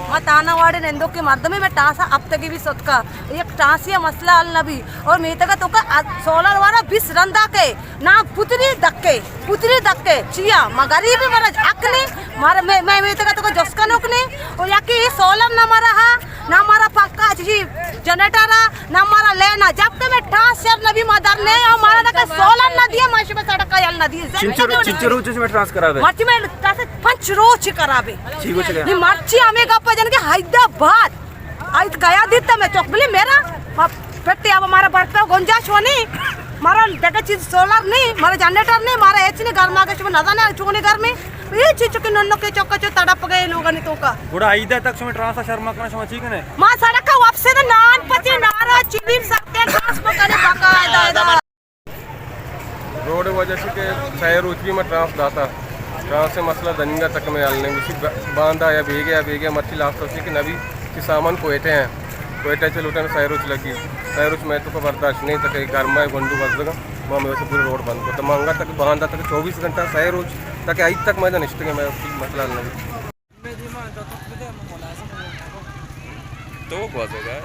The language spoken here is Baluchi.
ما تانا واڑے نندوکیں مردمے، مئے ٹانس ءَ ہپتگے بی ستکا، یک ٹانسے ءِ مسئلہ حل نہ بی۔ اور میتگ ءِ توکا سولر والا بیست رندا کئے، نہ پتری دکے، پتری دکے، چیا؟ ما غریب، مارا حق نے، مارا، مئے، مئے میتگ ءِ توکا جست کنوک نے، اور یکی سولر نہ مارا ہا، نہ مارا پنکھا، چی جنریٹر ءَ، نہ مارا لین ءَ، جب کہ مئے ٹانس شر نہ بی ما در نے، اور مارا نہ کہ سولر نہ دیے، ما شما سڑک ءَ یل نہ دیے۔ چنچو، چنچو روچ شما ٹانس خراب ہے؟ مرچی مئے ٹانس پنچ روچ خراب ہے۔ چی گوشگ ءَ؟ نی مرچی ہمے گپ جن کہ حیدرآباد آیت گیا دیتا میں چوک بلی میرا، ما پٹے اب ہمارا برتا گنجائش ہو نہیں، ہمارا دگہ چیز سولر نہیں، ہمارا جنریٹر نہیں، ہمارا ایچ نہیں، گرما کے شما نہ جانا چونے گرمی، یہ چیز چکے ننو کے چوکا چو تڑپ گئے لوگانی توکا۔ گڑا ایدا تک شما ٹرانسا شرما کرنا شما چی کنے؟ ما سڑک کا واپسے دا نان پچے نارا چیلیم سکتے گاس پکنے بکا ایدا ایدا۔ روڈ ءِ وجہ سے کہ سئے روچ بی ما ٹرانس داتا، ٹرانس ءِ مسئلہ دنیگا تک مئے حل نہیں، اسی ب-، باندا یا بیگے یا بیگے مرچی لاسٹ ہوسی کہ نبی کہ سامان کوئٹہ ہیں، کوئٹہ چہ لوٹن سئے روچ لگی، سئے روچ مئے توکا برداشت نہیں تک گرما ءِ گونڈو بزگا، ما ہمے واسطے پوری روڈ بند کرتا، ما انگا تک باندا تک چوبیس گھنٹہ سئے روچ تک آئی تک مئے نشتگے، مئے مسئلہ حل نہیں۔ تو گوازے گا۔